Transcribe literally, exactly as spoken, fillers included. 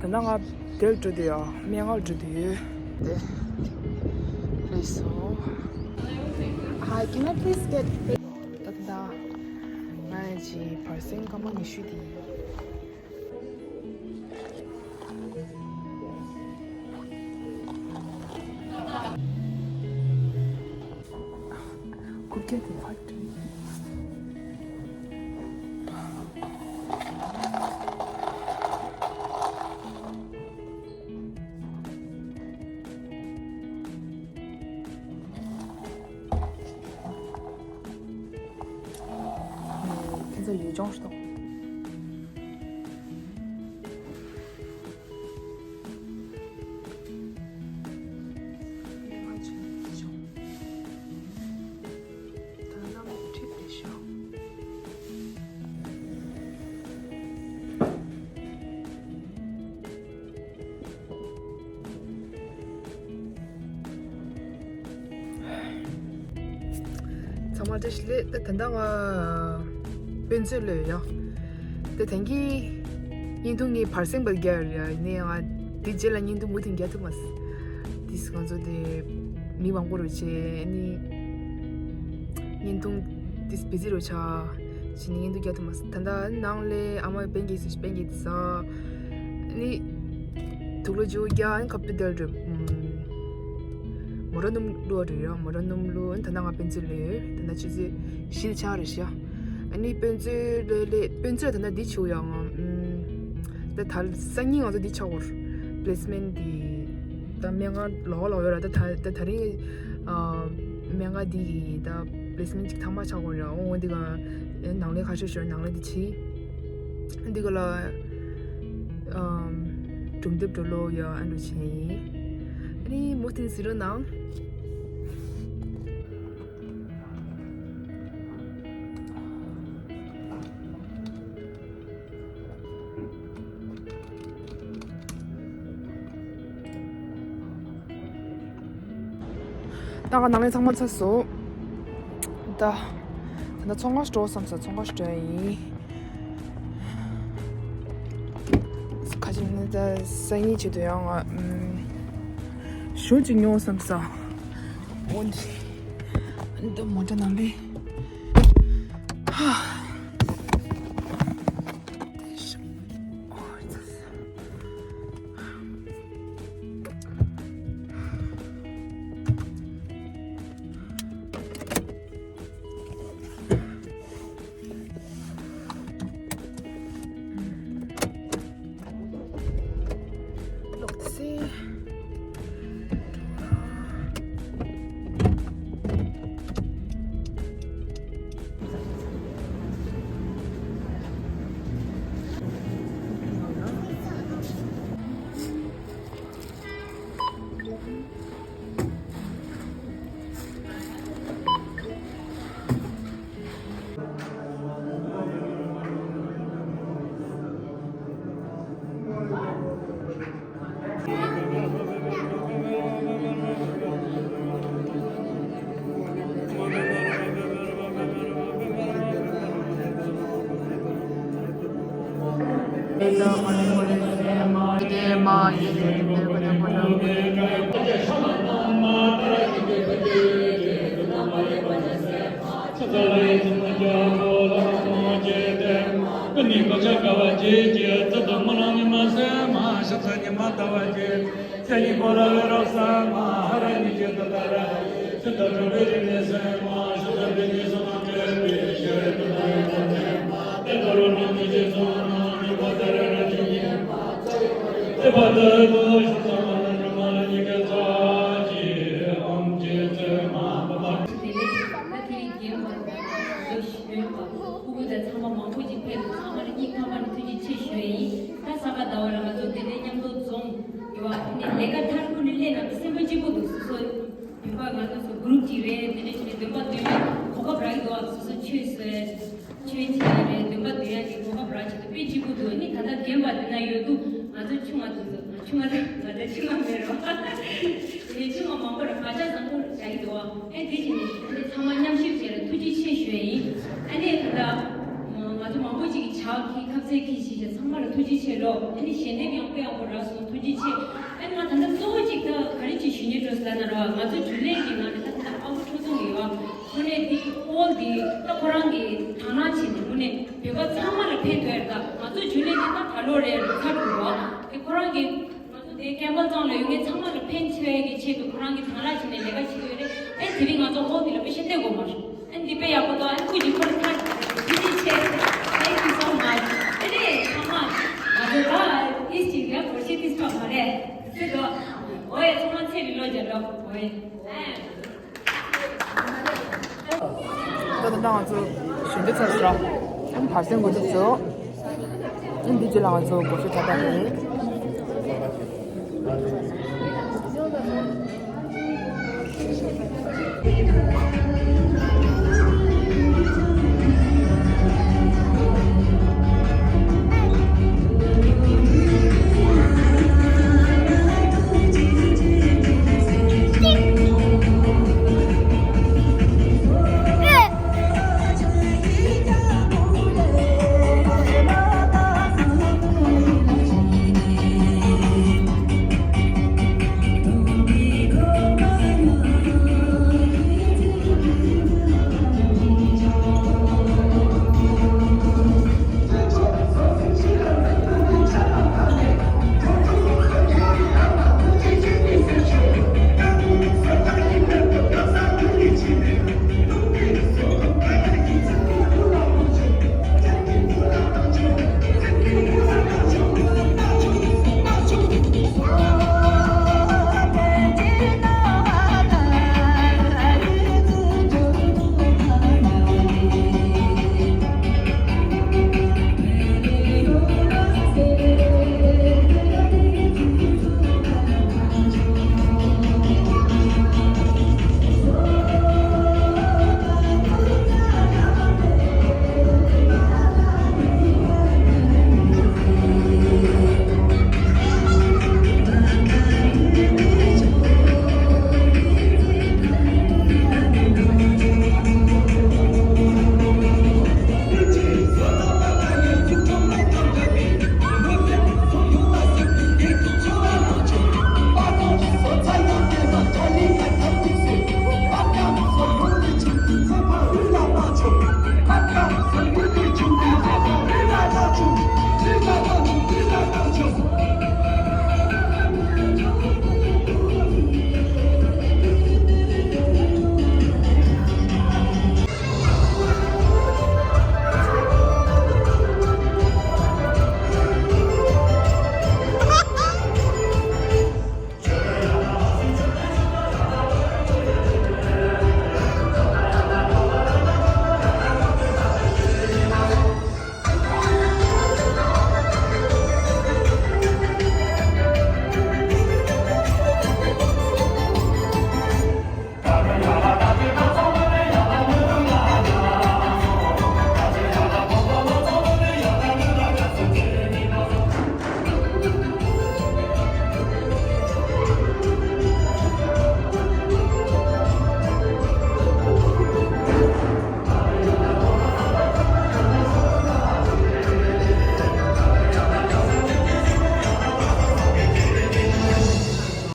ན་ང་དེར་འགྲོ་དུས་ཡང་སྨན་ཁང་འགྲོ་དུས་ཡོད། དེ་རེད་སོ། Hi, can I please get ད་ད་ང་ཅི་བར་སེང་སྐར་མ་ཉི་ཤུ་དེ། Could get the five twenty. ཁྱེད་ཚོ་ཡུལ་ལྗོངས་སུ་གཏོགས། ཚང་མ་བཀྲ་ཤིས་བདེ་ལེགས། ད་ད་ལྟ་ང་དཔེ་མཛོད་ལ་ཡོད་ཡ། ད་དེང་གི་བརྙན་ཐུང་ངའི་བར་གསེང་བར་རྒྱག་ཡ་ཡིན་ནའི་ང་དེ་རྗེས་ལ་བརྙན་ཐུང་མུ་མཐུད་རྒྱག་ཐུབ་མ་སོང་། དེས་ང་ཚོ་དེ་མི་མང་པོ་རུ་བྱས་ནི་བརྙན་ཐུང་དེས་བི་ཛི་རུ་ཆགས། ཕྱི་ནས་བརྙན་ཐུང་རྒྱག་ཐུབ་མ་སོང་། ད་ལྟ་ནང་ལས་ཨ་མ་པན་ཀེག་ཟ་ཞིག་པན་ཀེག་དེ་ཟ། ནི་དུག་ལོག་ཅིག་རྒྱག་ཨ་ནི་ཁ་པི་ཏལ་རེད། མོ་ར་སྣུམ་བླུགས་རེད་ཡ། མོ་ར་སྣུམ་བླུགས། ཨ་ནི་ད་ལྟ་ང་དཔེ་མཛོད་ལ་ཡོད། ད་ལྟ་ཆུ་ཚོད་བཞི་ཆགས་རེད་ཤག་ཨ་ནི་དཔེ་མཛོད་ལ་ལས་དཔེ་མཛོད་ད་ལྟ་འདི་བྱུང་ཡ་ང་། ད་ད་སང་ཉིན་ང་ཚོ་འདི་ཆགས་ཡོད་རེད། པི་ལེ་སི་མེན་ཊི་འདི། ད་སྨན་ཁང་ལོགས་ལོགས་ཡོད་ར། ད་ད་ད་རིང་ཨ་སྨན་ཁང་འདི་གི་ད་པི་ལེ་སི་མེན་ཊི་ཅིག་ཐ་མ་ཆགས་ཡོད་ར། འོ་འདི་ག་ནང་ལས་ཁ་ཤས་ཤོར། ནང་ལས་འདི་བྱས། འདི་ག་ལ་ཨམ་སྒྲུང་དེབ་འགྲོ་ལོ་ཡ་ཨ་འགྲོ་བྱས་ཡིན། ཨ་ནི་མུ་མཐུད་གཟིགས་རོགས་གནང་། ད་ང་ནང་ལས་ཚང་མ་ཚར་སོང་། ད་ད་ཚོང་ཁང་འགྲོ་བསམ་ས་ཚོང་ཁང་འགྲོ་ཡ་ཡིན། ཁ་ཅིག་ནི་ད་སང་ཉིན་ཆེད་དུ་ཡང་ང་ཞོ་ཅིག་ཉོ་བསམ་ས། འོན་ཏེ་འདི་མོ་ཊ་ནང་ལས། ད་དེ་རིང་རྒན་པ་ཚོ་ཞུ་ཡོད་པ། སྤུ་གུ་དང་ཚང་མ་མང་པོ་ཅིག་ཕེབས་འདུག་ཚང་མ་ལ་སྙིང་ཐག་པ་ནས་ཐུགས་རྗེ་ཆེ་ཞུ་ཡ་ཡིན། ད་ས་ག་ཟླ་བ་ལ་ང་ཚོ་དེ་འདྲའི་མཉམ་དུ་འཛོམས་ཡོད་པ། དེ་ནས་ལས་ཀ་མཐར་ཁུར་ནས་སླེབས་ན་མི་སེམས་པ་སྐྱིད་པོ་འདུག་སོ་སོ་ཡོད་པ་ང་ཚོ་སོ་གུ་རུབ་ཅིག་རེད། དེ་འདྲ་བྱས་ནས་འདོན་པ་འདོན་ཡ་གོ་སྐབས་རག་གི་འདུག་སོ་སོ་ཆོས་གསོལ། ཆོས་བྱེད་ཡ་རེད། འདོན་པ་འདོན་ཡ་གི་གོ་སྐབས་རག་བྱེད་དུ་དཔེ་སྐྱིད་པོ་འདུག་ཨ་ནི་ད་ལྟ་རྒན་པ་འདི་ན་ཡོད་དུས་ང་ཚོ་ཆུང་བ་འདུག་ཟེར། ང་ཆུང་བ་ད་ང་ད་ཆུང་བ་མེད་རོགས། དེ་ནས་ཆུང་བ་མང་པོ་ར་བག་ཆགས་བཟང་པོ་བཞག་གི་འདུག་ཨ་ནི་དེ་བྱས་ནས་ཨ་ནི་ཚང་མ་མཉམ་ཞུགས་བྱས་ལ་ཐུགས་རྗེ་ཆེ་ཞུ་ཡ་ཡིན། ཨ་ནི་ད་ལྟ་ང་ཚོ་མང་པོ་ཅིག་གིས་ཇ་ཁྱི་ཁ་ ཚེ་གི་ཞིག་ཚང་མ་ལ་ཐུགས་རྗེ་ཆེ་ལོ། ཨ་ནི་ཞལ་འདེབས་ཡང་དཔེ་ཡག་པོ་རག་སོང་། ཐུགས་རྗེ་ཆེ། ཨ་ནི་ང་ད་ལྟ་གཙོ་བོ་གཅིག་ད་ག་རེ་ཅིག་ཞུ་སྙིང་འདོད་ཟེར་ན་ར། ང་ཚོ་རྒྱུན་ལས་ཀྱི་ནང་ནས་ད་ད་ལྟ་ཨ་ཁུ་ཁྲོ་ཐུང་ཡོད་པ། དངོས་གནས་འདི་ཨོལ་འདི་ད་ཁོ་རང་གི་དང་བླངས་བྱས་ནས་དངོས་གནས་བོད་པ་ཚང་མ་ལ་ཕན་ཐོགས་ཡ་རེད། ད་ང་ཚོ་རྒྱུན་ལས་འདི་ད་ད་ལོ་རེད་ཚར་འགྲོ་བ། དེ་ཁོ་རང་གི་ང་ཚོ་དེ་ཀེམ་པལ་ཚང་ལ་ཡོད་མཁན་ཚང་མ་ལ་ཕན་ཆེ་བའི་གི་ཆེད་དུ་ཁོ་རང་གིས་དང་བླངས་བྱས་ནས་ལས་ཀ་བྱེད་ཀྱི་ཡོད་རེད། ཨེ་དེ་རིང་ང་ཚོ་ཧོལ་འདི་ལ་དཔེ་ཤ་སྟེར་དགོས་མ་རེད། ཨེ་འདི་དཔེ་ཡག་པོ་འདུག་ཨེ་ཁུ་ཇི་ཁོ་ལ་ཐག་ཇི་ཇི་ཆེ། Thank you so much། ཨེ་རེད་ཚང་མ་ང་ཚོ་ད་ཨིས་ཅིག་ལ་གོ་ཤེས་ཏིས་ཏོག་མ་རེད། ཚེ་དོ་ཨོ་ཡ་ཚང་མ་ཚེ་རིང་ལོ་བརྒྱ་འགྲོ་ཨོ་ཡ། ད་ད་ང་ཚོ་ཞལ་འདེབས་ཚར་སོང་། ཨ་ནི་བར་གསེང་འགོ་འཛུགས་བྱོས། ཨ་ནི་འདི་རྗེས་ལ་ང་ཚོ་སྒོར་གཞས་གྲྭ་པ་ཡིན།